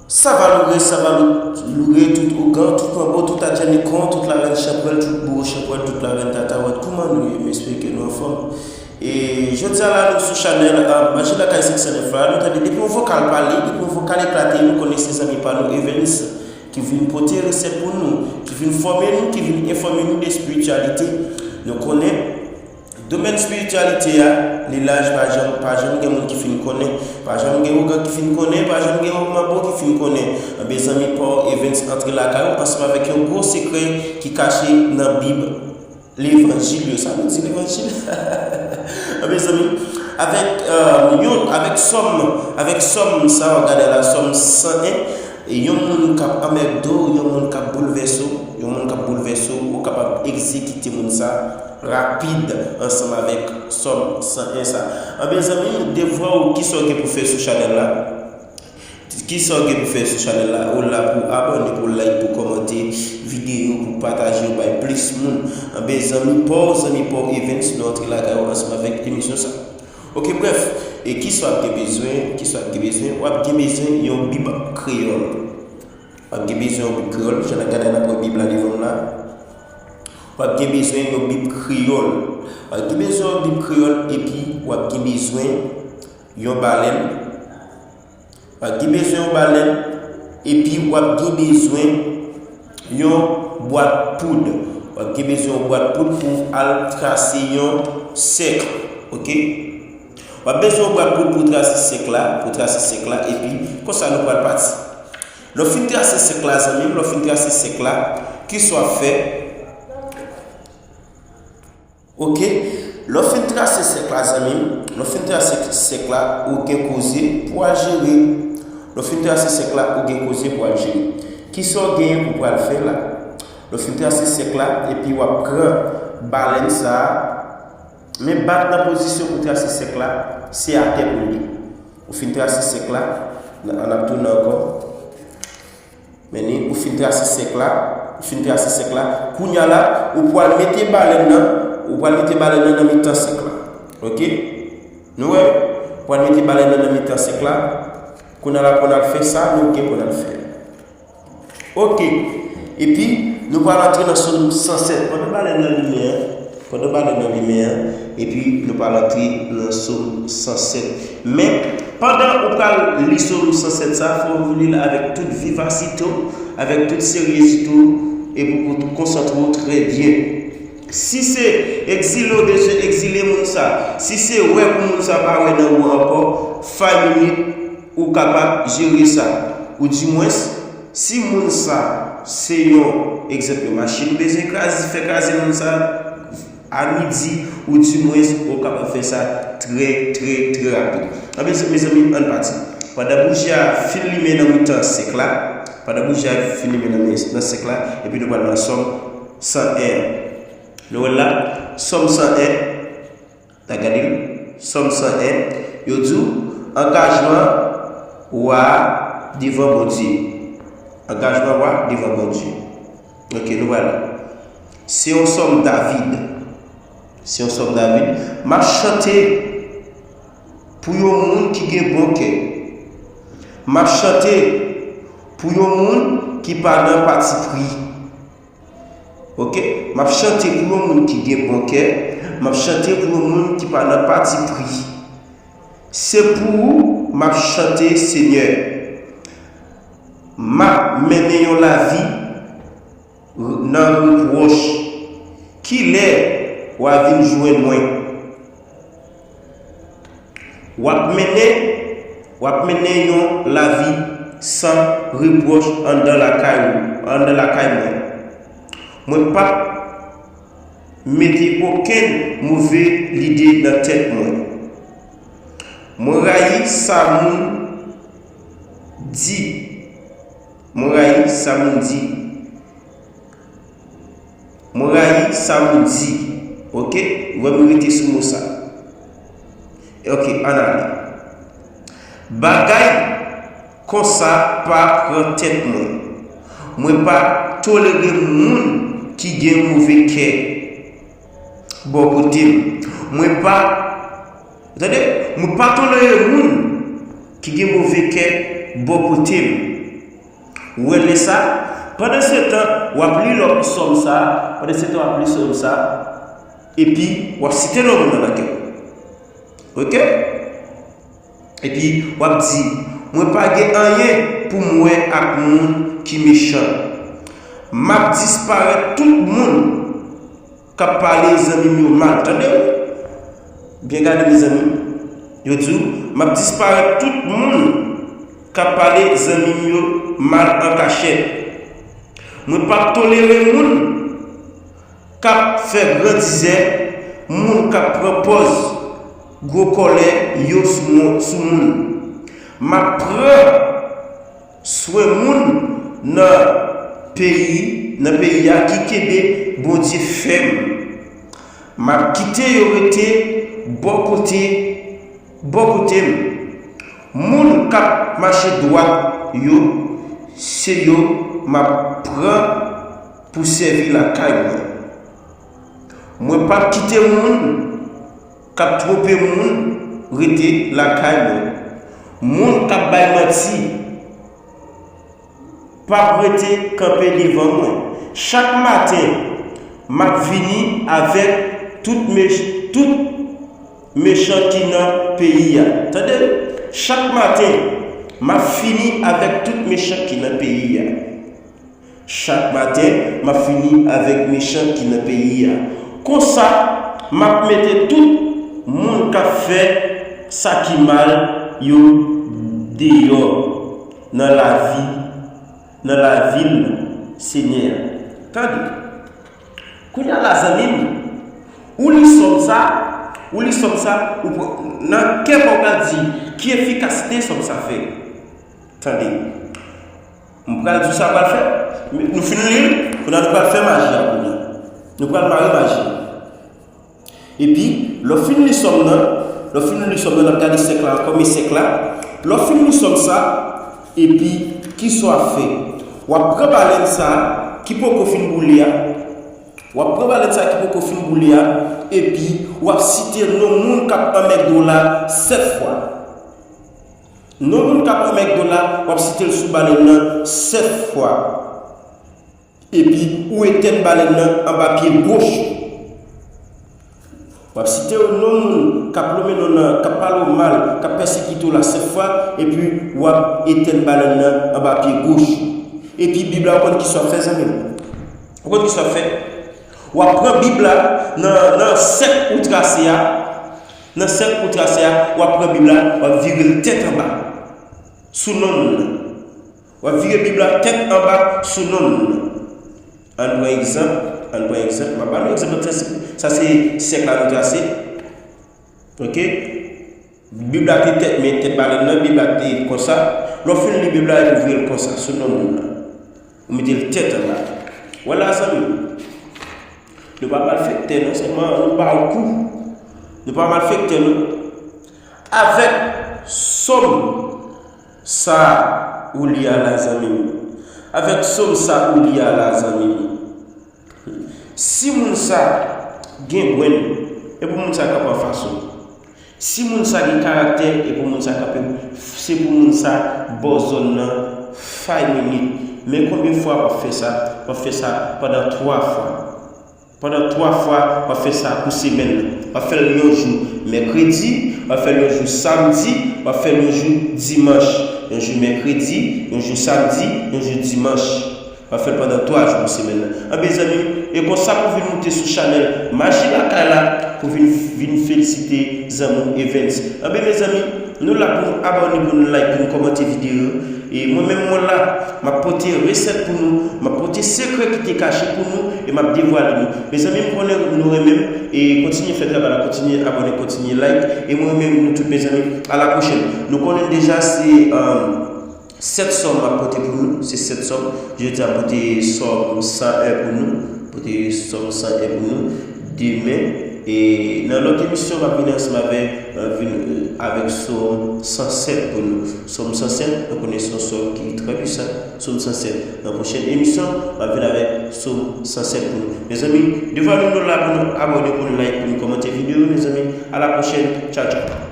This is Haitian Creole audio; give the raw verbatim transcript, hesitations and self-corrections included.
Sa va loure, sa va lou- loure, tout ougan, tout manbo, tout adjanikan, tout larèn chanpwèl, tout bouwo chanpwèl, tout larèn tatawèt. Kouman nou ye? M espere ke nou anfòm. E jodi a la, nou sou chanèl, ah, Maji Lakay senk san nèf la, nou tande depi yon vokal pale, depi yon vokal eklate, nou konnen se zanmi pa nou, Evens, ki vin pote resèt pou nou, ki vin fòme nou, ki vin enfòme nou de espirityalite. Nou konnen domèn espirityalite a, li laj, pa janm, pa janm gen moun ki fin konnen, pa janm gen ougan ki fin konnen, pa janm gen yon manbo ki fin konnen. Anben, zanmi pa w Evens antre lakay ou ansanm avèk yon gwo sekrè ki kache nan Bib. Levanjil yo, sa nou di levanjil? Anben, zanmi, avèk, euh, yon, avèk sòm, avèk sòm sa, w ap gade la, sòm san en, e yon moun k ap anmède w, yon moun k ap boulvèse w, yon moun k ap boulvèse w, ou kapab egzekite moun sa rapid ansanm avèk sòm san en sa. Anben, zanmi, devwa w, kisa w gen pou fè sou chanèl la? Kisa w gen pou fè sou chanèl la? Ou la pou w abòne, pou w like, pou w kòmante videyo, pou w pataje, w bay plis moun. Anben, zanmi pa w, zanmi pa w Evens, nou antre lakay ou ansanm avèk emisyon sa. Oke, brèf, e kisa w ap gen bezwen? Kisa w ap gen bezwen? W ap gen bezwen yon Bib kreyòl. W ap gen bezwen yon Bib kreyòl, jan n ap gade n ap wè Bib la devan m la. W ap gen bezwen yon Bib kreyòl. W ap gen bezwen yon Bib kreyòl epi w ap gen bezwen yon balèn. W ap gen bezwen yon balèn, epi w ap gen bezwen yon bwat poud. W ap gen bezwen yon bwat poud pou w al trase yon sèk, oke? W ap bezwen yon bwat poud pou w trase sèk la, pou w trase sèk la, epi konsa nou pral pati. Lè w fin trase sèk la, zanmi m, lè w fin trase sèk la, kisa w ap fè? Oke, lè w fin trase sèk la, zanmi m, lè w fin trase sèk la, ou gen koze pou w al jere. Lè w fin trase sèk la, ou gen koze pou w al jere. Kisa w genyen pou w pral fè la? Lè w fin trase sèk la, epi w ap pran balèn sa a, men bat nan pozisyon pou trase sèk la, se atè pou l ye. Ou fin trase sèk la, n- ann ap tounen ankò. Men ni, ou fin trase sèk la, ou fin trase sèk la. Kounye a la, ou pral mete balèn nan, ou pral mete balèn nan nan mitan sèk la. Oke? Nou wè? Ou pral mete balèn nan nan mitan sèk la. Kounye a la, pou n al fè sa nou gen pou n al fè. Oke. Epi, nou pral antre nan Sòm san sèt. Pandan balèn nan limen an, pandan balèn nan limen an, epi nou pral antre nan Sòm san sèt. Men, pandan ou pral li Sòm san sèt sa, fò w li l avèk tout vivasite w, avèk tout seryezite w, epi pou w konsantre w trè byen. Si se egzile w bezwen egzile moun sa, si se wè pou moun sa pa wè nan ou ankò, five minutes, ou kapab jere sa. Ou dimwens, si moun sa se yon egzanp, yon machin ou bezwen kraze, fè kraze moun sa a midi, ou dimwens, ou kapab fè sa trè, trè, trè rapid. Anben, mezanmi, ann pati. Pandan bouji a fin limen nan mitan sèk la, pandan bouji a fin limen nan, nan sèk la, epi nou pral nan Sòm san en an. Nou wè l la, Sòm san en, ta gade l, Sòm san en, yo di w, angajman wa a devan Bondye. Angajman wa a devan Bondye. Oke, nou pral. Se yon sòm David. Se yon sòm David. M ap chante pou yon moun ki gen bon kè. M ap chante pou yon moun ki pa nan patipri. Oke? M ap chante pou yon moun ki gen bon kè. M ap chante pou yon moun ki pa nan patipri. Se pou ou m ap chante, Senyè. M ap mennen yon lavi nan repwòch. Kilè w a vin jwenn mwen? W ap mennen, w ap mennen yon lavi san repwòch anndan lakay ou, anndan lakay mwen. Mwen p ap mete okenn move lide nan tèt mwen. Mwen rayi sa moun di. Mwen rayi sa moun di. Mwen rayi sa moun di. Oke? Ou wè m rete sou mo sa. Oke, ann ale. Bagay konsa pa pran tèt mwen. Mwen pa tolere moun ki gen move kè bò kote m. Mwen pa, tande, mwen pa tolere moun ki gen move kè bò kote m. Ou wè lè sa? Pandan se tan, w ap li lòt sòm sa, pandan se tan, w ap li sòm sa, epi w ap site non moun nan lakay. Oke? Epi w ap di, mwen pa gen anyen pou m wè ak moun ki mechan. M ap disparèt tout moun k ap pale zanmi m yo mal. Tande w? Byen gade, mezanmi. Yo di w, m ap disparèt tout moun k ap pale zanmi m yo mal an kachèt. Mwen p ap tolere moun k ap fè grandizè, moun k ap pran pòz gwo kòlè yo sou moun, sou moun. M ap pran swen moun nan peyi, nan peyi a ki kenbe Bondye fèm. M ap kite yo rete bò kote, bò kote m. Moun k ap mache dwat yo, se yo m ap pran pou sèvi lakay mwen. Mwen p ap kite moun k ap twonpe moun rete lakay mwen. Moun k ap bay manti p ap rete kanpe devan mwen. Chak maten, m ap vini avèk tout mech-, tout mechan ki nan peyi a. Tande, chak maten, m ap fini avèk tout mechan ki nan peyi a. Chak maten, m ap fini avèk mechan ki nan peyi a. Konsa, m ap mete tout moun k ap fè sa ki mal yo deyò nan lavi, nan lavil Senyè a. Tande. Kounye a la, zanmi m, ou li sòm sa, ou li sòm sa, ou pran, nan kè pa w ka di, ki efikasite sòm sa fè? Tande. M pral di w sa pral fè. Nou fin li l, kounye a nou pral fè maji a kounye a. Nou pral mare maji a. Epi, lè w fin li sòm nan, lè w fin li sòm nan, n ap gade sèk la ankò, men sèk la. Lè w fin li sòm sa, epi, kisa w ap fè? W ap pran balèn sa a, ki poko fin boule a. W ap pran balèn sa a, ki poko fin boule a, epi, w ap site non moun k ap anmègde w la sèt fwa. Non moun k ap anmègde w la, w ap site l sou balèn nan sèt fwa. Epi, ou etèn balèn nan anba pye goch ou. W ap site non moun k ap lonmen non nan, k ap pale w mal, k ap pèsekite w la sèt fwa, epi w ap etèn balèn nan anba pye goch ou. Epi, Bib la, ou konn kisa w ap fè, zanmi m? Ou konn kisa w ap fè? W ap pran Bib la nan, nan sèk ou trase a, nan sèk ou trase a, w ap pran Bib la, w ap vire l tèt anba sou non moun nan. W ap vire Bib la tèt anba sou non moun nan. Ann pran egzanp, ann pran egzanp, m ap ba nou egzanp, sa se, sa se sèk la nou trase. Oke? Bib la te tèt, men tèt balèn nan, Bib la te konsa. Lè w fin li Bib la, epi w vire l konsa, sou non moun nan. Ou mete l tèt anba. Wè la, zanmi m. Nou pa malfektè, non, sèlman nou ba w kou. Nou pa malfektè, non. Avèk sòm sa ou li a la, zanmi m. Avèk sòm sa ou li a la, zanmi m. Si moun sa gen gwenn, e pou moun sa kanpe anfas ou. Si moun sa gen karaktè, e pou moun sa kanpe, se pou moun sa ba w zòn nan five minutes. Men konbyen fwa w ap fè sa? W ap fè sa pandan twa fwa. Pandan twa fwa, w ap fè sa pou semèn nan. W ap fè l yon jou mèkredi, w ap fè l yon jou samdi, w ap fè l yon jou dimanch. Yon jou mèkredi, yon jou samdi, yon jou dimanch. W ap fè l pandan twa jou pou semèn nan. Anben, zanmi m, e konsa pou vin moute sou chanèl Maji Lakay la, pou vin, vin felisite zanmi w Evens. Anben, mezanmi, nou la pou nou abòne, pou nou like, pou nou kòmante videyo yo. E mwen menm, mwen la, m ap pote resèt pou nou, m ap pote sekrè ki te kache pou nou, e m ap devwale nou. Mezanmi, m konnen nou renmen m, e kontinye fè travay la, kontinye abòne, kontinye like, e mwen renmen nou tout, mezanmi. A la pwochèn. Nou konnen deja se, um, sèt sòm m ap pote pou nou, se sèt sòm. Jodi a, m pote sòm san en pou nou, pote sòm san en pou nou. Demen, e nan lòt emisyon, m ap vin ansanm avè, euh, vin, euh, avèk sòm san sèt pou nou. Sòm san sèt, nou konnen se yon sòm ki trè pwisan, sòm san sèt. Nan pwochèn emisyon, m ap vin avèk sòm san sèt pou nou. Mezanmi, devwale nou la pou nou abòne, pou nou like, pou nou kòmante videyo, mezanmi. A la pwochèn. Tchaw, tchaw.